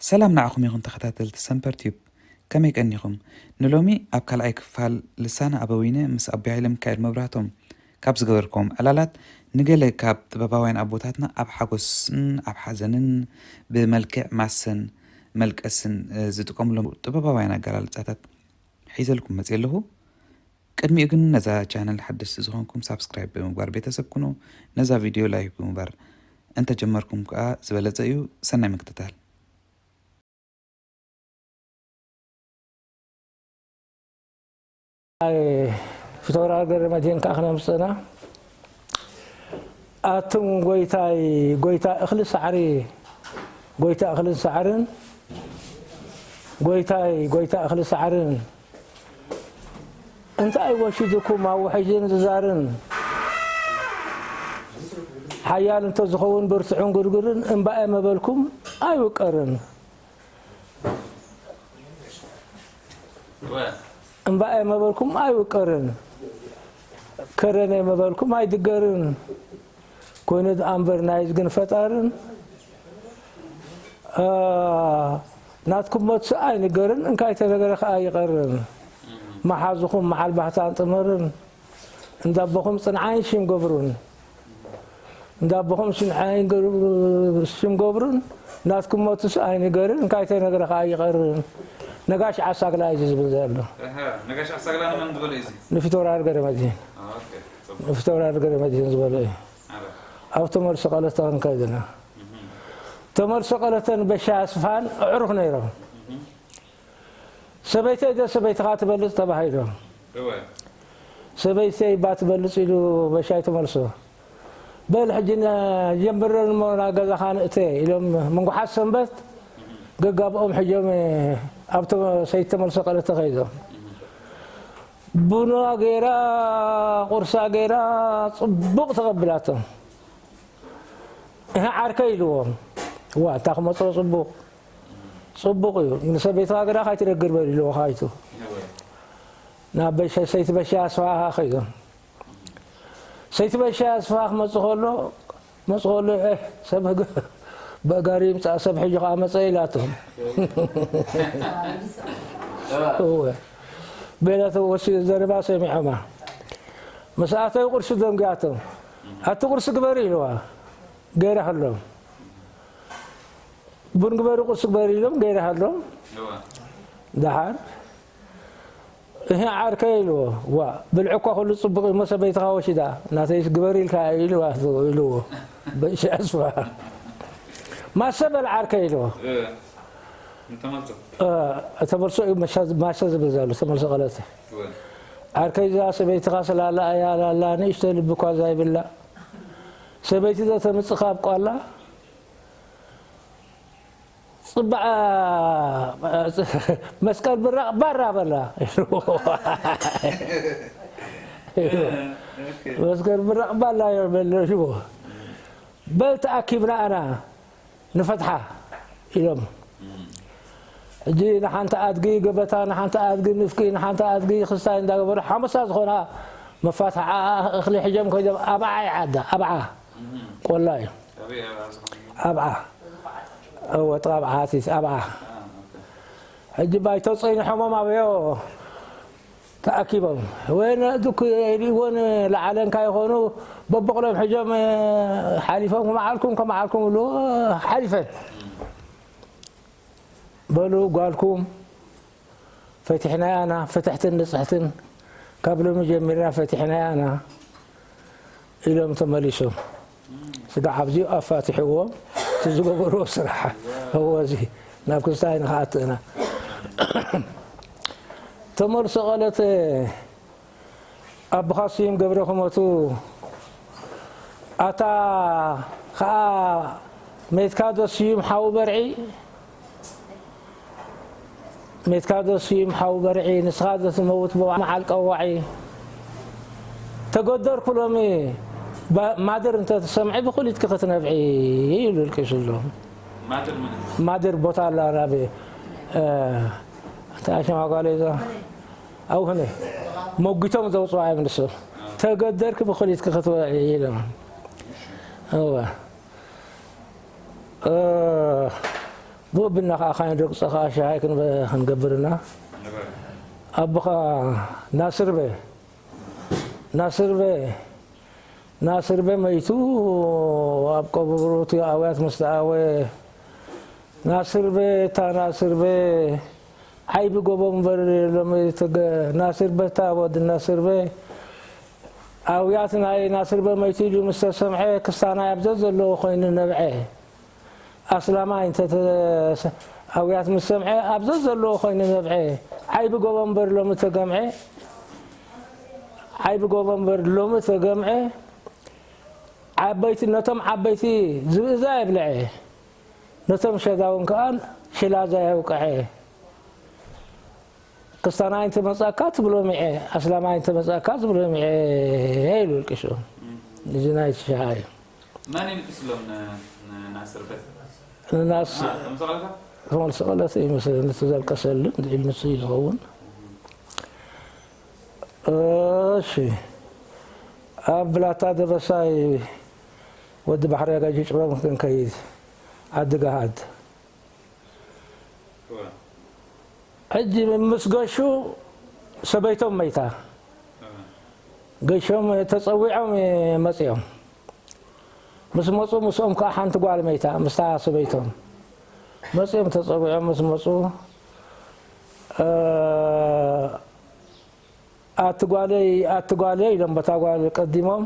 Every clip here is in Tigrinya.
ሰላም ንዓኹም ይኹን ተኸታተልቲ ሰምፐር ቲዩብ፣ ከመይ ቀኒኹም? ንሎሚ ኣብ ካልኣይ ክፋል ልሳነ ኣበዊነ ምስ ኣቦይ ሃይለ ሚካኤል መብራህቶም ካብ ዝገበርክዎም ዕላላት ንገለ ካብ ጥበባውያን ኣቦታትና ኣብ ሓጎስን ኣብ ሓዘንን ብመልክዕ ማሰን መልቀስን፣ እ፣ ዝጥቀምሎም ጥበባውያን ኣገላልጻታት ሒዘልኩም መጽየ ኣለኹ። ቅድሚኡ ግን ነዛ ቻነል ሓደስቲ ዝኾንኩም ሳብስክራይብ ብምግባር ቤተሰብ ኩኑ፣ ነዛ ቪድዮ ላይክ ብምግባር እንተጀመርኩም ከኣ ዝበለጸ እዩ። ሰናይ ምክትታል። ኣይ፣ ፊተውራሪ ገረመድህን ከኣ ክነምጽእና። ኣቱም ጎይታይ፣ ጎይታ እኽሊ ሳዕሪ፣ ጎይታ እኽልን ሳዕርን፣ ጎይታይ፣ ጎይታ እኽሊ ሳዕርን፣ እንታይ ወሺድኩም ኣብ ውሕጅን ዝዛርን፣ ሓያል እንተዝኸውን ብርቱዕን ግርግርን፣ እምባኤ መበልኩም ኣይውቀርን። እምባኤ መበልኩም ኣይውቀርን፣ ከረነ መበልኩም ኣይድገርን። ኮይኑ ደኣ እምበር ናይዝ ግን ፈጣርን፣ አ፣ ናትኩም ሞትስ ኣይንገርን፣ እንካይ ተነገረ ከኣ ይቐርን። መሓዙኹም መሓል ባህታን ጥመርን፣ እንዳቦኹም ጽንዓይን ሽም ገብሩን። እንዳቦኹም ሽም ዓይን ገሩ-፣ ሽም ገብሩን፣ ናትኩም ሞትስ ኣይንገርን፣ እንካይ ተነገረ ከኣ ይቐርን። ነጋሽ ዓሳግላ እዩ ዝብል ዘሎ። እህ፣ ነጋሽ ዓሳግላ ንመን ዝበሎ እዩ እዚ? ንፊተውራሪ ገረመድህን። ኦኬ፣ ጽቡቕ። ንፊተውራሪ ገረመድህን ዝበሎ እዩ። ኣረ። ኣብ ተመልሶ ቀለተ ክንከይድ ኢና። እህ። ተመልሶ ቀለተን በሻ ኣስፍሃን ኣዕሩኽ ነይሮም። እህ። ሰበይተይ ዶ ሰበይትኻ ትበልጽ ተባሂሎም። እወ። ሰበይተይ እባ ትበልጽ ኢሉ በሻይ ተመልሶ። በል ሕጂ ነ-፣ ጀምረን እሞ ናብ ገዛኻ ንእተ ኢሎም ምንጉሓት ሰንበት ገጋብኦም ሕጆም ኣብ ተ-፣ ሰይቲ ተመልሶ ቀለተ ከይዶም። ቡና ገይራ፣ ቁርሳ ገይራ፣ ጽቡቕ ተቐቢላቶም። እህ ዓርከይ ኢልዎም። ዋ፣ እታ ክመጾ ጽቡቕ፣ ጽቡቕ እዩ። ንሰበይትኻ ግዳ ካይትደግር በል ኢልዎ ካይቱ። እወ። ናብ በሻ-፣ ሰይቲ በሻ ኣስፋሃ ከይዶም። ሰይቲ በሻ ኣስፋሃ ክመጽእ ከሎ፣ መጽእ ከሎ፣ "ኤህ፣ ሰብ ህግ-፣ በእጋሪ ይምጻእ፣ ሰብ ሕጂ ከኣ መጸ" ኢላቶም። እወ። እወ። ቤላቶ ወሲ ዘረባ ሰሚዖማ። ምስ ኣተዩ ቁርሲ ደንጉያቶም። "ኣቲ ቁርሲ ግበሪ" ኢልዋ። ገይራ ከሎም። ቡን ግበሪ ቁርሲ ግበሪ ኢሎም ገይራ ከሎም። እወ። ደሓር እህ ዓርከይ ኢልዎ። "ዋ፣ ብልዒ እኳ ኩሉ ጽቡቕ እዩ፣ እሞ ሰበይትኻ ወሲዳ፣ ናተይስ ግበሪ ኢልካ ኢልዋ" ኢልዎ። በሻ ኣስፋሃ። "ማሰ በል ዓርከይ" ኢልዎ። እ፣ ንተመልሶ። እ፣ ተመልሶ እዩ መሻ-፣ ማሰ ዝብል ዘሎ፣ ተመልሶ ቀለተ። እወ። "ዓርከይ እዛ ሰበይትኻ ስላላ እያ ላላ፣ ንእሽቶ ልቢ እኳ ዘይብላ። ሰበይቲ ዶ ተምጽእ ካብ ቋላ?" ጽባሕ መስቀል ብራቕ ባራ በላ። ኦኬ። መስቀል ብራቕ ባላ በለሽዎ። በል ተኣኪብና ኣና ንፈትሓ ኢሎም። ሕጂ ንሓንቲ ኣድጊ ገበታ፣ ንሓንቲ ኣድጊ ንፍቂ፣ ንሓንቲ ኣድጊ ክስታይ እንዳገበሩ ሓሙሳ ዝኾና መፋትሓ እኽሊ ሒዞም ከይዶም ኣብዓ ይዓዳ፣ ኣብዓ ቆላ እዩ። ኣበይ ኣብዓ ዝኾነ? ኣብዓ። እወ፣ ጥቓ ኣብዓ፣ ኣቲት ኣብዓ። አ፣ ኦኬ። ሕጂ ባይቶ ጸኒሖሞም ኣበዮ ተኣኪቦም። ወይን ድኩ ሪእዎን ለዓለን ካይኾኑ በቦቕሎም ሕጆም ሓሊፎም፣ "ከመዓልኩም፣ ከመዓልኩም" ብሉ ሓሊፈን። በሉ ጓልኩም ፈቲሕናያ ኢና፣ ፍትሕትን ንጽሕትን ካብ ሎሚ ጀሚርና ፈቲሕናያ ኢና ኢሎም ተመሊሶም። ስጋዕ ኣብዚኡ ኣፋቲሕዎም እቲ ዝገበርዎ ስራሕ። እወ፣ እዚ ናብ ክስታይ ንኽኣቱ ኢና። ተመልሶ ቀለተ ኣቦኻ ስዩም ገብረ ክሞቱ፣ ኣታ ኸኣ ሜትካ ዶ ስዩም ሓው በርዒ? ሜትካ ዶ ስዩም ሓው በርዒ? ንስኻ ዶ ትመውት ብመዓል ቀዋዒ? ተገደርኩ ሎሚ ባ-፣ ማድር እንተ ትሰምዒ ብኹሊትኪ ክትነብዒ ኢሉ ኣልቂሱ ኣሎ። ማድር ምን? ማድር ቦታ ኣላ ናብ፣ እ፣ እንታይ ሽማ ጓለይ እዛ? ኣውህነ መጒቶም ዘውፅዋ እዮም ንሱ። ተገደርኪ ብኹሊትኪ ክትበልዒ ኢሎም። እወ። እ፣ ብኡብና ከዓ ካይን ረግጸ ከዓ ሻሃይ ክንበ-፣ ክንገብርና። ኣቦኻ ናስርበ፣ ናስርበ፣ ናስርበ መይቱ ኣብ ቀብሩ እቲ ኣውያት ምስ ተኣወ፣ ናስርበ፣ እታ ናስርበ፣ ዓይቢ ጎቦ እምበር ሎሚ ተገ-፣ ናስርበ፣ እታ ወዲ ናስርበ፣ ኣውያት ናይ ናስርበ መይቱ ኢሉ ምስ ተሰምዐ፣ ክስታናይ ኣብ ዘዘለዎ ኮይኑ ነብዐ። ኣስላማይ እንተ ተ-፣ ኣውያት ምስ ሰምዐ፣ ኣብ ዘዘለዎ ኮይኑ ነብዐ። ዓይቢ ጎቦ እምበር ሎሚ ተገምዐ። ዓይቢ ጎቦ እምበር ሎሚ ተገምዐ። ዓበይቲ፣ ነቶም ዓበይቲ ዝብእዛ የብልዐ። ነቶም ሸዳውን ከኣ ሽላዛ የውቅዐ። ክስታናይ እንተመጻእካ ትብሎ ሚዐ፣ ኣስላማይ እንተመጻእካ ትብሎ ሚዐ ኢሉ ኣልቂሱ። እዚ ናይ ሽዓ እዩ። መን ይልቅስሎም ን-፣ ን-፣ ናስር ቤት? ንናስ-፣ አ፣ ተመሰቐለታ? ተመሰቐለት እዩ መሰለኝ፣ እቲ ዘልቀሰሉ፣ እንድዒ ንሱ እዩ ዝኸውን። እሺ። ኣብ ብላታ ደበሳይ ወዲ ባሕሪ ኣጋይሽ ጭሮም ክንከይድ ዓዲ ገሃድ። እወ። ሕጂ ምስ ገሹ ሰበይቶም መይታ። እወ። ገሾም ተጸዊዖም መጺኦም። ምስ መጹ ምስኦም ከኣ ሓንቲ ጓል መይታ ምስታ ሰበይቶም። መጺኦም ተጸዊዖም ምስ መጹ፣ እ፣ ኣቲ ጓለይ፣ ኣቲ ጓለይ ኢሎም በታ ጓል ቀዲሞም፣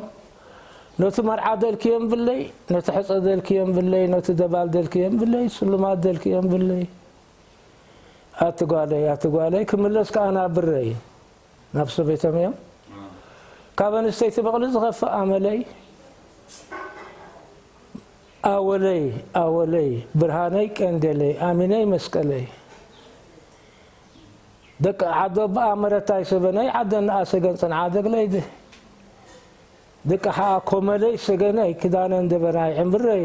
ነቲ መርዓ ደልክዮም ብለይ፣ ነቲ ሕጸ ደልክዮም ብለይ፣ ነቲ ደባል ደልክዮም ብለይ፣ ስልማት ደልክዮም ብለይ። ኣቲ ጓለይ፣ ኣቲ ጓለይ፣ ክምለስ ከኣ ናብ ብረይ፣ ናብ ሰበይቶም እዮም። ካብ ኣንስተይቲ በቕሊ ዝኸፍእ ኣመለይ፣ ኣወለይ፣ ኣወለይ፣ ብርሃነይ፣ ቀንዴለይ፣ ኣሚነይ፣ መስቀለይ። ደቂ ዓዶ ብኣ መረታይ ሰበነይ ዓደን ኣሰገን ጽንዓ ደግለይ ድ-፣ ደቂ ሓኣ ኮመለይ ሰገነይ ክዳነን ደበናይ ዕምብረይ።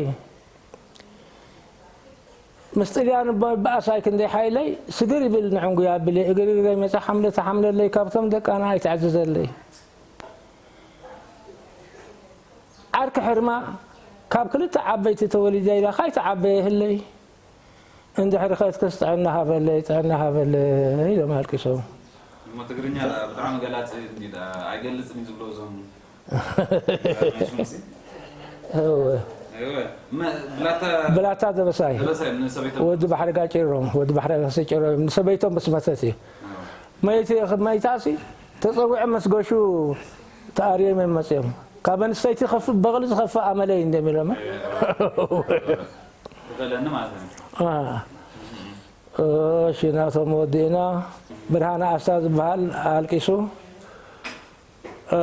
ምስ ጥልያን ብ-፣ ብኣሳይ ክንደይ ሓይለይ ስግር ይብል ንዕንጉ ያብለይ እግሪ እግረይ መጻ ሓምለ ተሓምለለይ ካብቶም ደቃና ኣይትዕዝዘለይ። ዓርኪ ሕርማ ካብ ክልተ ዓበይቲ ተወሊደ ኢላ ካይተዓበየ ህለይ። እንድሕሪ ኸድክስ ጥዕና ሃበለይ፣ ጥዕና ሃበለይ ኢሎም ኣልቂሶም። እሞ ትግርኛ ደኣ ብጣዕሚ ገላጺ እንዲ ደኣ ኣይገልጽን እዩ ዝብሎ እዞም ሽምሲ። እወ። እወ። መ-፣ ብላታ ብላታ ደበሳይ። ደበሳይ ንሰበይቶም። ወዲ ባሕሪ ጋጭሮም፣ ወዲ ባሕሪ ጋጭሮም ንሰበይቶም ምስ መተት እዩ። እወ። መይቲ፣ መይታሲ ተጸዊዖም ምስ ገሹ ተኣርዮም እዮም መጺኦም። ካብ ኣንስተይቲ ኸፍ-፣ በቕሊ ዝኸፍእ ኣመለይ እንድዮም ኢሎም። እወ። ትኽእለኒ ማለት ነው። አ። እሺ፣ ናቶም ወዲእና። ብርሃነ ኣስታ ዝበሃል ኣልቂሱ። እ፣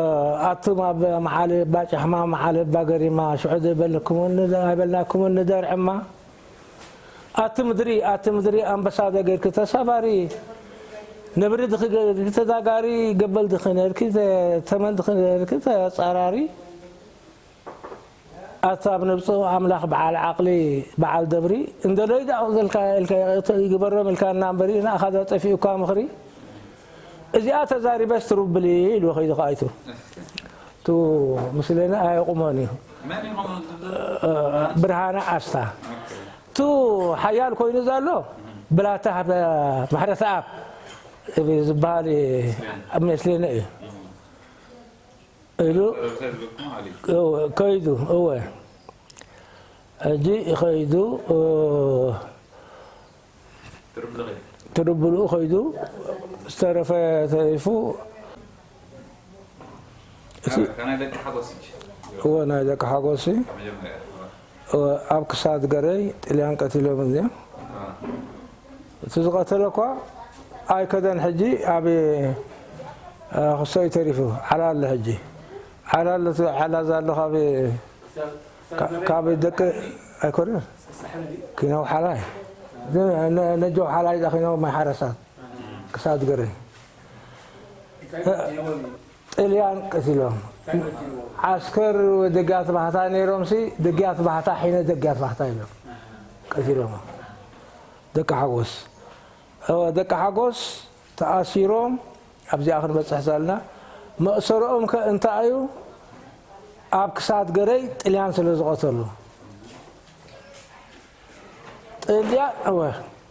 ኣቱም ኣብ መዓል እባ ጫሕማ፣ መዓል እባ ገሪማ፣ ሽዑ ዘይበልኩምን፣ ኣይበልናኩምን ንደርዕማ። ኣቲ ምድሪ፣ ኣቲ ምድሪ፣ ኣንበሳ ዶ ጌርኪ ተሳባሪ፣ ነብሪ ድኺ ጌርኪ ተዳጋሪ፣ ገበል ድኺ ነርኪ ተ-፣ ተመን ድኺ ነርኪ ተጻራሪ። ኣታ ኣብ ነብሱ ኣምላኽ በዓል ዓቕሊ በዓል ደብሪ፣ እንደሎይ ደኣ ክገልካ ኢልካ ይግበሮም ኢልካና እምበሪ፣ ንኣኻ ዶ ጠፊኡካ ምኽሪ? እዚኣ ተዛሪበስ ትሩብሊ ኢሉ ከይዱ ከኣ ኣይቱ። ቱ ምስለና ኣየቑሞን እዩ። መን ይኾን? እ፣ ብርሃነ ኣስታ። ኦኬ። ቱ ሓያል ኮይኑ ዘሎ ብላታ ብ-፣ ምሕረተኣብ ዝበሃል ኣብ መስለኒ እዩ። ኢሉ እወ፣ ከይዱ፣ እወ። ሕጂ ከይዱ፣ እ፣ ትርብልኡ ከይዱ፣ ዝተረፈ ተሪፉ። እቲ፣ እወ፣ ናይ ደቂ ሓጎስ፣ እወ፣ ኣብ ክሳድ ገረይ ጥልያን ቀቲሎም እዮም። እቲ ዝቐተለ እኳ ኣይከደን። ሕጂ ኣብ፣ እ፣ ክሶ እዩ ተሪፉ። ዓላ ኣሎ ሕጂ። ዓላ ኣሎ፣ እቲ ዓላ እዛ ኣሎ ካብ፣ ካ-፣ ካብ ደቂ ኣይኮነን። ኪናው ሓላይ። ነ-፣ ነ-፣ ነጀው ሓላይ እዛ ኪናው ማይ ሓረሳት። ክሳድ ገረይ። ጥልያን ቀቲሎም። ዓስከር ደጊያት ባህታ ነይሮምሲ፣ ደጊያት ባህታ፣ ሒነ ደጊያት ባህታ ኢሎም ቀቲሎም። ደቂ ሓጎስ። እወ፣ ደቂ ሓጎስ ተኣሲሮም፣ ኣብዚኣ ክንበጽሕ ዘለና። መእሰርኦም ከ እንታይ እዩ? ኣብ ክሳድ ገረይ ጥልያን ስለ ዝቐተሉ። ጥልያን እወ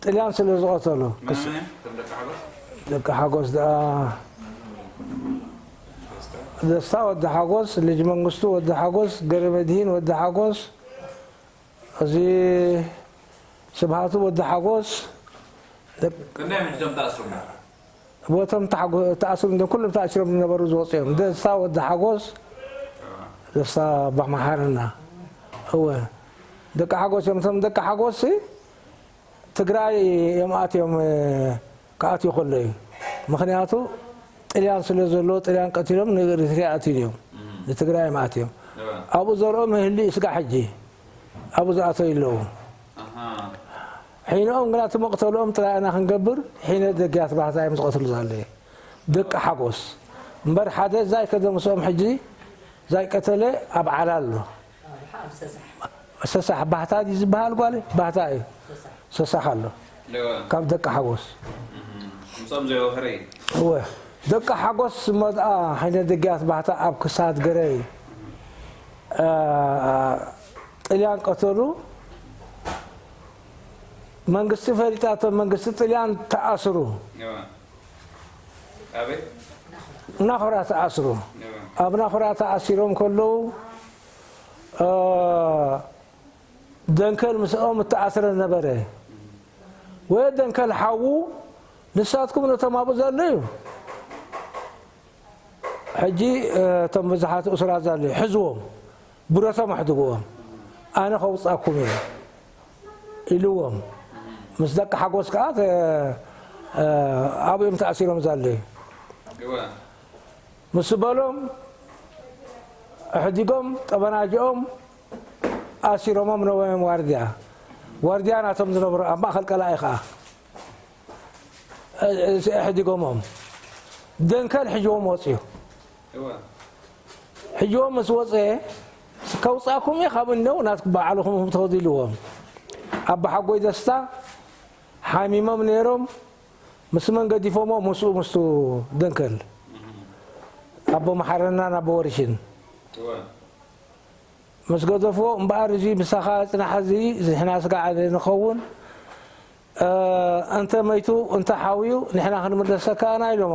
ጥልያን ስለ ዝቐተሉ መን መን እዮም እቶም ደቂ ሓጎስ? ደቂ ሓጎስ ደኣ ደስታ ወዲ ሓጎስ፣ ልጅ መንግስቱ ወዲ ሓጎስ፣ ገረመድሂን ወዲ ሓጎስ፣ እዚ ስብሃቱ ወዲ ሓጎስ፣ ክንደይ እዮም ሕጂ እቶም ተኣስሩ? ቦቶም ተሓጎ- ተኣስሩ እንደ ኩሎም ተኣሲሮም ዝነበሩ ዝወፁ እዮም። ደስታ ወዲ ሓጎስ፣ ደስታ ባማሓርና እወ ደቂ ሓጎስ እዮም። እቶም ደቂ ሓጎስ ትግራይ እዮም ኣትዮም ክኣትዩ ከሎ እዩ። ምክንያቱ ጥልያን ስለ ዘሎ ጥልያን ቀቲሎም ንኤሪትሪያ ኣትዩ እዮም። ንትግራይ እዮም ኣትዮም። ኣብኡ ዘርኦም ህልዩ ስጋ ሕጂ ኣብኡ ዝኣተዩ ኣለዉ። ሒንኦም ግና እቲ መቕተልኦም ጥራይ ኢና ክንገብር ሒነ ደጊያት ባህታ እዮም ዝቐትሉ ዘለዩ። ደቂ ሓጎስ እምበር ሓደ ዛይ ከደ ምስኦም ሕጂ ዛይ ቀተለ ኣብ ዓላ ኣሎ። ሰሳሕ ባህታ ድዩ ዝበሃል ጓል ባህታ እዩ። ሰሳሕ ኣሎ ካብ ደቂ ሓጎስ ምሶም ዘይወፈረ እዩ። እወ ደቂ ሓጎስ መድኣ ሓይነ ደጊያት ባህታ ኣብ ክሳድ ገረይ እ፣ ጥልያን ቀተሉ። መንግስቲ ፈሊጣቶ መንግስቲ ጥልያን ተኣስሩ። እወ። ኣበይ? ናኹራ ተኣስሩ። እወ። ኣብ ናኹራ ተኣሲሮም ከለዉ እ፣ ደንከል ምስኦም እተኣስረ ነበረ። ወይ ደንከል ሓዉ ንሳትኩም ነቶም ኣብኡ ዘለዩ ሕጂ እ፣ እቶም ብዙሓት እሱራት ዘለዩ ሕዝዎም ብረቶም ኣሕድግዎም ኣነ ከውፃኩም እየ ኢልዎም። ምስ ደቂ ሓጎስ ከዓ ተ- እ፣ ኣብኡ እዮም ተኣሲሮም ዘለዩ። እወ። ምስ በሎም ኣሕዲጎም ጠበናጅኦም ኣሲሮሞም ነወዮም ዋርድያ። ዋርድያ ናቶም ዝነበሩ ኣብ ማእኸል ቀላኢ ከዓ እ- እ- ኣሕዲጎሞም ደንከል ሕጅዎም ወፅዩ። እወ። ሕጅዎም ምስ ወፀ ከውፃኩም እየ ካብ እነው ናትኩም ባዕልኹም ትኸዱ ኢልዎም። ኣባሓጎይ ደስታ ሓሚሞም ነይሮም ምስ መን ገዲፎሞ ምስኡ ምስቱ ደንከል ኣቦ መሓረናን ኣቦ ወርሽን እወ። ምስ ገደፍዎ እምበኣር እዚ ምሳኻ ፅናሕ እዚ ንሕና ስጋዕ ንኸውን እ፣ እንተ መይቱ እንተ ሓውዩ ንሕና ክንምለሰካ ኢና ኢሎሞ።